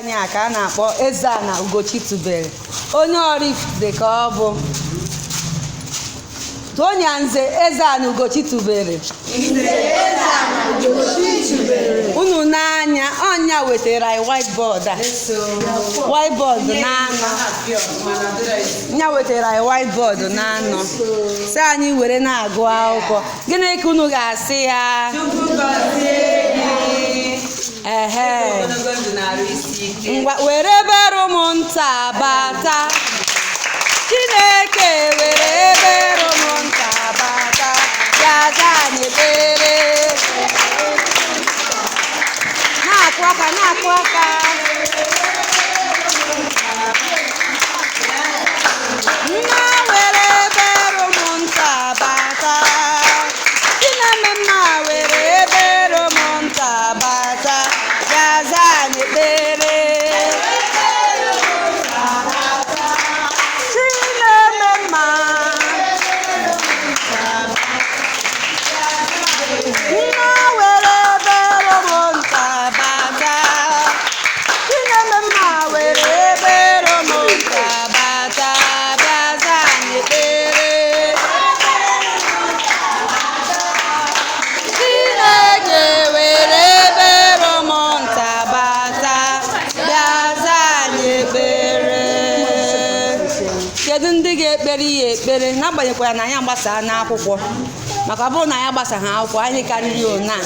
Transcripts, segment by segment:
Anyị a ka a na-akpọ Eze-Ana Ugochi tubelu, onye Oraifite ka ọ bụ. Tụọ nze Eze-Ana Ugochi tubelu. Unu n'anya, ọnya wetara anyị whiteboard a, whiteboard na-anọ nya wetara anyị whiteboard na-anọ si anyị were na-agụ akwụkwọ. Gịnị ka unu ga-asị ya? Chukwu gọzie gị. Ehe. Ogologo ndụ na arụ isi ike. Ngwa, were ebere ụmụnta bata. Chineke, were ebere ụmụnta bata, bịa za anyị ekpere. Na-akụ aka, na-akụ aka. Nna, were ebere ụmụnta bata. Chineme mma, were ebere ụmụnta bata, bịa za anyị ekpere. Chineme mma. Nna, were ebere ụmụnta bata. Chineme mma, were ebere ụmụnta bata, bịa za anyị ekpere. Chineke, were ebere ụmụnta bata, bịa za anyị ekpere. Kedu ndị ga-ekpere ya ekpere, n'agbanyeghịkwa na anyị agbasaa n'akwụkwọ? Maka ọ bụrụ na anyị agbasaghị akwụkwọ, anyị karịrị ona.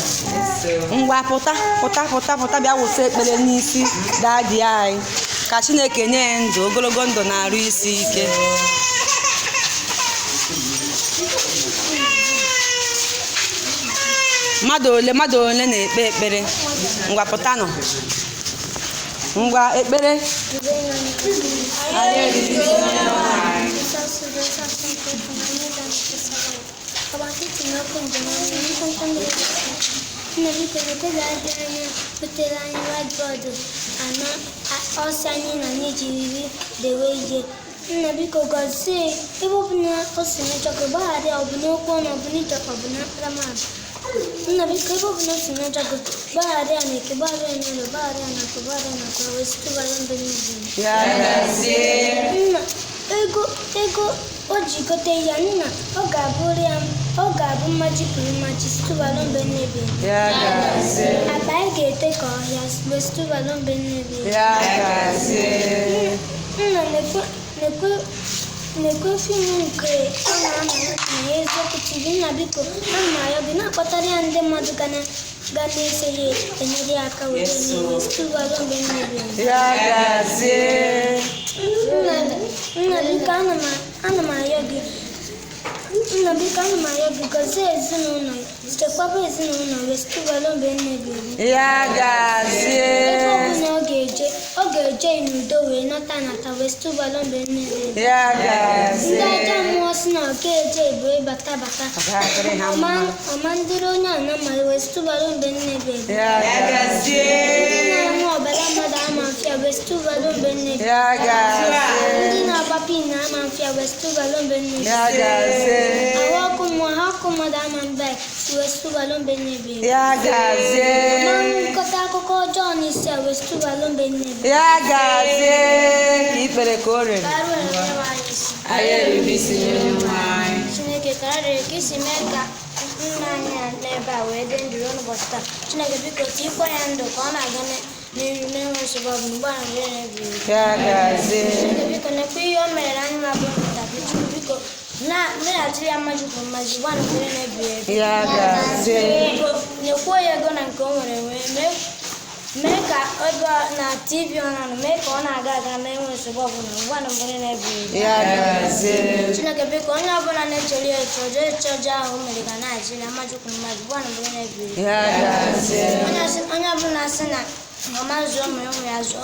Ngwa, pụta, pụta, pụta, pụta, bịa wụsa ekpere n'isi daddy anyị, ka Chineke nye ya ndụ ogologo, ndụ na arụ isi ike. Mmadụ ole, mmadụ ole na-ekpe ekpere? Ngwa, pụtanụ. Ngwa, ekpere. Anyị eriri. Nna, biko, wetara adị anya wetere anyị whiteboard anọ ọsọ anyị na anyị jiri dewe ihe. Nna, biko, gọzie ebe ọ bụla o si mejọ gị, gbaghara ya, ọ bụ n'okwu ọnụ, ọ bụ n'ịchọ, ọ bụ na akparamagwa. Nna, biko, ebe ọ bụla o si mejọ gị, gbaghara ya na eke, gbaghara ya n'ụlọ, gbaghara ya na akụ, gbaghara ya na akụ, wee site bara mbe n'ebi. Ya gazie. Nna, ego ego o ji gote ya, nna, ọ ga-abụrụ ya, ọ ga-abụ mmaji pụrụ mmaji site mgbe nnebi. Ya gazie. Akpa anyị ga-ete ka ọhịa wee site mgbe nnebi. Ya gazie. Nna, na-ekwe film nke ọ na-ama na ya Eziokwu TV. Nna, biko, ana m arịọ gị na-akpọtara ya ndị mmadụ ga na-eso ya, enyere ya aka were n'ihe site mgbe nnebi. Ya gazie. Nna, biko, ana m arịọ gị. Nna, biko, ana m arịọ gị, gọzie ezinụlọ ya, chekwaba ezinụlọ wee site mgbe nnebi. Ya gazie. Ebe ọ bụla ọ ga-eje n'udo wee nata nata wee site mgbe nnebi. Ya Ndị gazie. ajọ mmụọ si na ọ ga-eje bụ ịbata bata. Ọ ga-adịrị ha mma. Ọma ndịrị onye a na mma wee site mgbe nnebi. Ya Ya gazie. gazie. Ndị na-aṅụ ọbara mmadụ ama mfịa wee site mgbe nnebi. Ya gazie. Ndị na-agba pin ama mfịa wee site mgbe nnebi. Ya gazie. Ahụ ọkụ mmụọ ha ọkụ mmadụ ama mba wee site mgbe nnebi. Ya gazie. Ma nkọta akụkọ ọjọọ n'isi a wee site mgbe nnebi. Ya gazie. Ka ikpere ka o rere. Ka arụ onyenwe anyị isi. Anyị erube isi nye Onyenwe anyị. Chineke, ka arịrị ka isi mee ka nna anyị a n'ebe a wee dị ndụ ruo n'ụbọchị taa. Chineke, biko, tikwa ya ndụ ka ọ na-aga n'iru na-enwe nsogbu ọbụla mgbe ahụ wee na-ebi. Ya gazie. Chineke, biko, nekwa ihe o mere anyị ma bụ ntakịrị. Chukwu, biko, na meghachiri ya mmaji kwuru mmaji gwa na na-ebighị ebi. Ya gazie. Biko, nyekwuo ya ego na nke o nwere wee mee ka ebe na TV ọ na-anọ mee ka ọ na-aga aga na-enwe nsogbu ọbụla ngwa na mbụ na-ebighị ebi. Ya gazie. Chineke, biko, onye ọbụla na-echere ya eche ọjọọ, eche ọjọọ ahụ o mere ga na-achị ya mmaji kwuru mmaji gwa na mbụ na-ebighị ebi. Ya gazie. Onye ọbụla sị na ọma zụọ ụmụ ya, ụmụ ya zụọ.